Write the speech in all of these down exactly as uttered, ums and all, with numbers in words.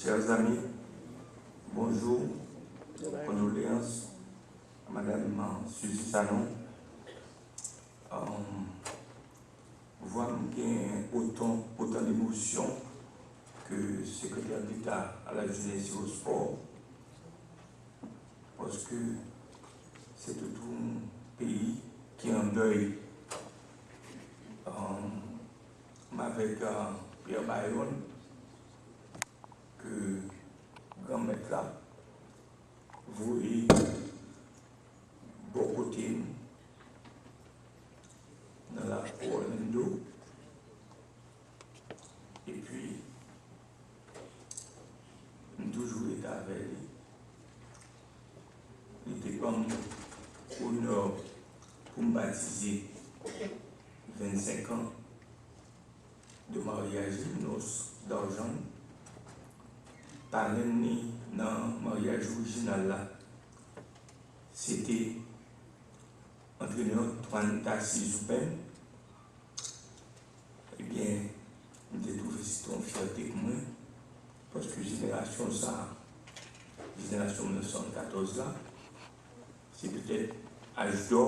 Chers amis, bonjour. Condoléances à Madame, euh, Suzy Sanon. Euh, vwa m gen otan, otan emosyon ke Sekretè Deta a la Jenès e o Spò, paske se tout yon peyi ki an dèy. Euh, m avèk, euh, Pierre Bayon, ke Granmèt la voye bò kote m nan lakou Orlando. Epi, m toujou rete avè li. Li te ban m onè pou m batize vennsenk an de maryaj Linos Darjan. Parenn li nan maryaj orijinal la, se te antrenè Antoine Tarcisse Joupin. Ebyen, m te twouve se te yon fyète pou mwen, paske jenerasyon sa a, jenerasyon mil nèf san katòz la, se petèt aj dò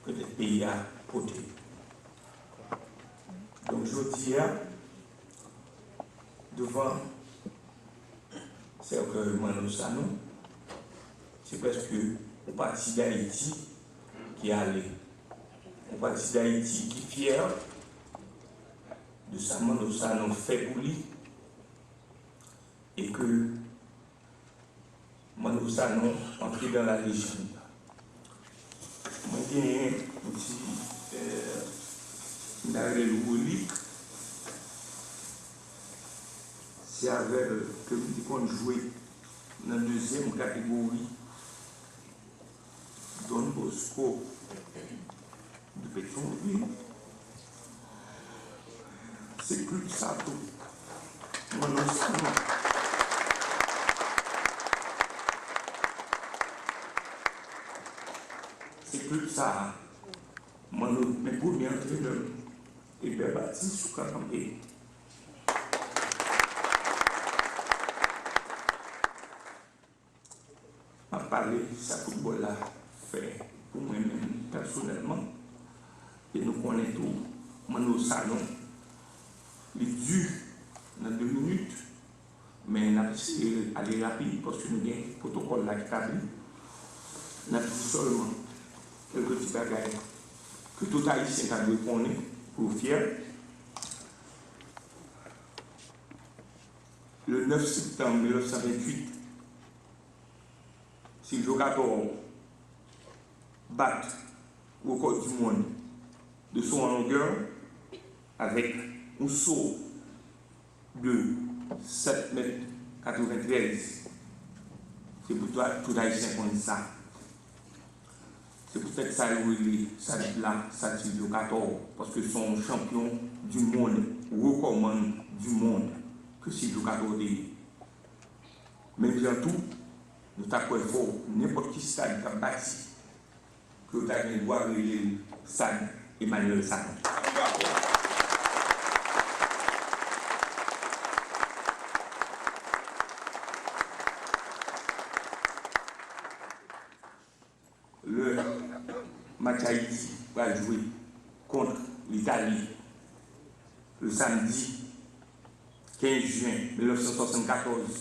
petèt peyi a pote. Donk, jodi a, devan sèkèy Manno Sanon, se prèske yon pati Dayiti ki ale. Yon pati Dayiti ki fyè de sa Manno Sanon fè pou li, e ke Manno Sanon antre dans la légende. Mwen genyen yon ti, euh, m ta rele l relik. Se avè l ke m te konn jwe nan dezyèm kategori Don Bosco de Petyonvil. Se klib sa tou. Manno Sanon. Se klib sa a. Manno, men premye antrenè m, Eber Baptiste, ou ka kanpe. M ap pale sa foutbòl la fè pou mwen menm pèsonèlman, e nou konnen tou, Manno Sanon, li di nan de minit, men n ap eseye ale rapid, paske nou gen pwotokòl la ki tabli. N ap di sèlman kèlke ti bagay ke tout Ayisyen ta dwe konnen pou yo fyè. Le neuf septembre mil nèf san venntuit, Sylvio Cator bat rekò di monn de so an longè avèk yon so de sèt mèt katreventrèz. Se pou tout, tout Ayisyen konn sa. Se poutèt sa yo rele sa lit la sa Sylvio Cator, paske se yon chanpyon di monn, rekòmann di monn ke Sylvio Cator te ye. Menm jan tou, nou ta kwè fò nenpòt ki stad k ap bati, ke yo ta gen dwa rele l Stad Emmanuel Sanon. Lè match Ayiti pral jwe kont Litali le samdi kenz jen mil nèf san swasannkatòz,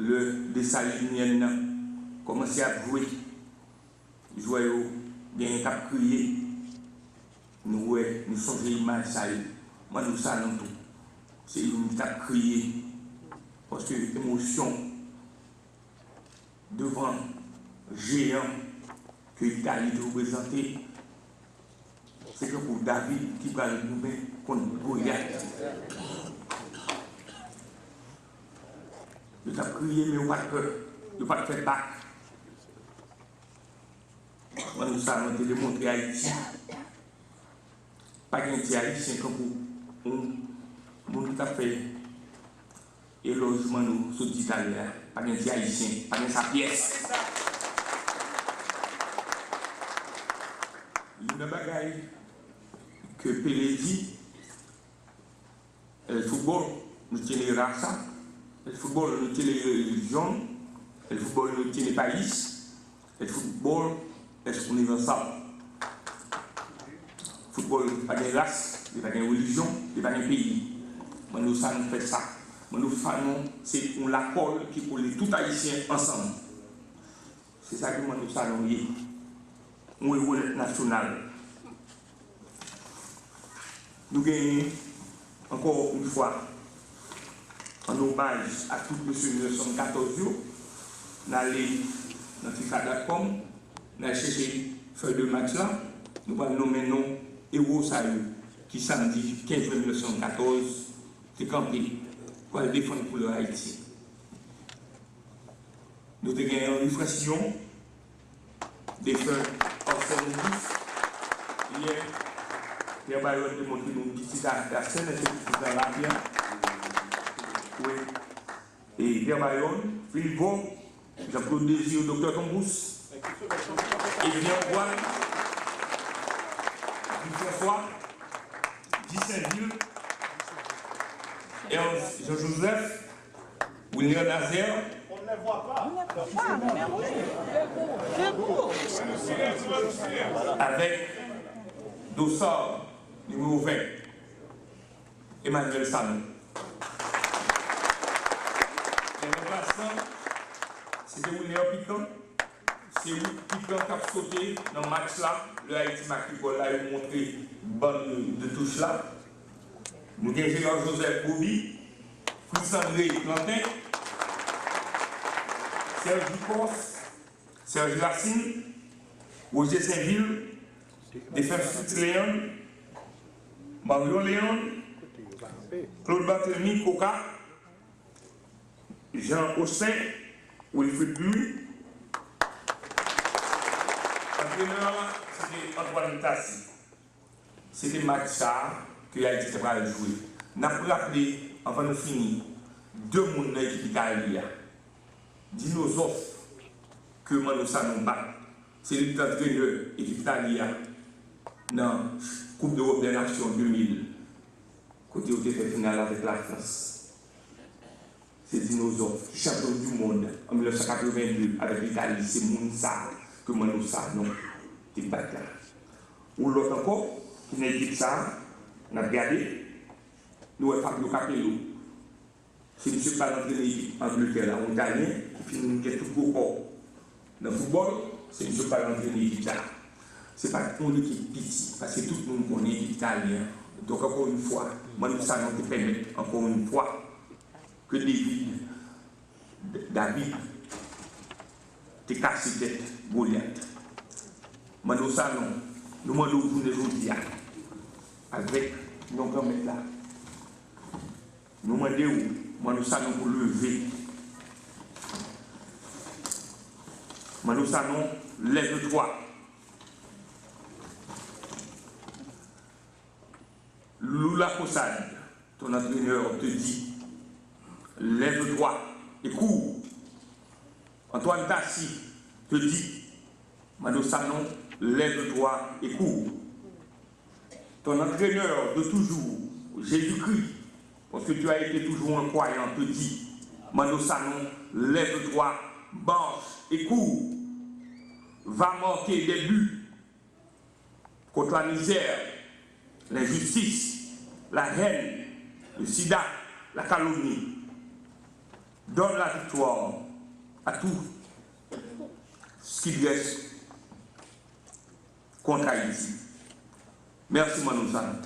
lè Desalinyen nan kòmanse ap jwe, jwè yo genyen k ap kriye. Nou wè, nou sonje imaj sa yo. Manno Sanon tou, se youn ki t ap kriye, paske emosyon devan jeyan ke Itali te reprezante, se tankou David ki pral goumen kont Golyat. Yo t ap kriye, men yo pa t pè, yo pa t fè bak. Manno Sanon te demontre Ayiti pa gen ti Ayisyen tankou yon moun ki t ap fè elòj Manno sot di talè a. Pa gen ti Ayisyen, pa gen sa pyès. Youn nan bagay ke Pele di, El fútbol no tiene raza, el fútbol no tiene religión, el fútbol no tiene país, el fútbol es universal. Foutbòl pa gen ras, li pa gen relijyon, li pa gen peyi. Mano Sanon fè sa. Mano Sanon se yon lakòl ki kole tout Ayisyen ansanm. Se sa ke Mano Sanon ye. Yon ewo nasyonal. Nou genyen, ankò yon fwa, an omaj a tout mesye mil nèf san katòz yo, n ale nan fifa dot com, n al chèche fèy de match la, nou pral nonmen non ewo sa yo ki samdi kenz me mil nèf san katòz te kanpe pou al defann koulè Ayiti. Nou te gen Henri Francillon, defen Arsène Auguste. Yè, Pierre Bayonne te montre nou pitit a Arsène, se pitit a Lapyè. Wi. E Pierre Bayonne, Philippe Vaux, Jean-Claude Désir, Doktè Tombous, Edwin Antoine, Guy François, Guy Sainvil, Ernst Jean-Joseph, Wilner Nazaire, avec Dossard, nimewo ven, Emmanuel Sanon. Lè ranplasan, se te Wilner Pikan. Se Pikan k ap sote nan match la, lè Ayiti make gòl la, yo montre bann de touch la. Nou gen Gérard Joseph Bobby, Fritz André Plantin, Serge Ducos, Serge Racine, Roger Sainvil, defen Fritz Léon, Marion Léon, Claude Barthélemy, Coca, Jean Austin, Wilfrid Louis. Antrenè a, se te Antoine Tassy. Se te match sa a ke Ayiti te pral jwe. N ap raple, anvan nou fini, de moun nan ekip Itali a. Dinozòf ke Mano Sanon bat, se li ki te antrenè ekip Itali a nan Coupe d'Europe des Nations de mil, kote yo te fè final avèk Lafrans. Se dinozò ki chanpyon di mond an mil nèf san katreven de avèk Litali, se moun sa a ke Mano Sanon te bat la. Yon lòt ankò ki nan ekip sa a, n ap gade, nou wè Fabio Capello. Se misye k pral antrene ekip Angletè la, yon Italyen ki fin gen tout gwo kò nan foutbòl, se misye k pral antrene ekip sa a. Se pa t yon ekip piti, paske tout moun konnen ekip Italyen an. Donk, ankò yon fwa, Mano Sanon te pèmèt, ankò yon fwa, ke David, David te kase tèt Golyat. Mano Sanon, nou mande w jounen jodi a, avèk non Granmèt la, nou mande w, Mano Sanon, pou leve. Mano Sanon, lève-toi. Loulou Lafossade, ton entraîneur te dit, lève-toi et cours. Antoine Tassy te dit, Mano Sanon, lève-toi et cours. Ton entraîneur de toujours, Jésus-Christ, parce que tu as été toujours un croyant, te dit, Mano Sanon, lève-toi, marche et cours. Va marquer des buts contre la misère, l'injustice, la haine, le sida, la calomnie. Donne la victoire à tout ce qui dresse contre Haïti. Merci, Mano Sanon.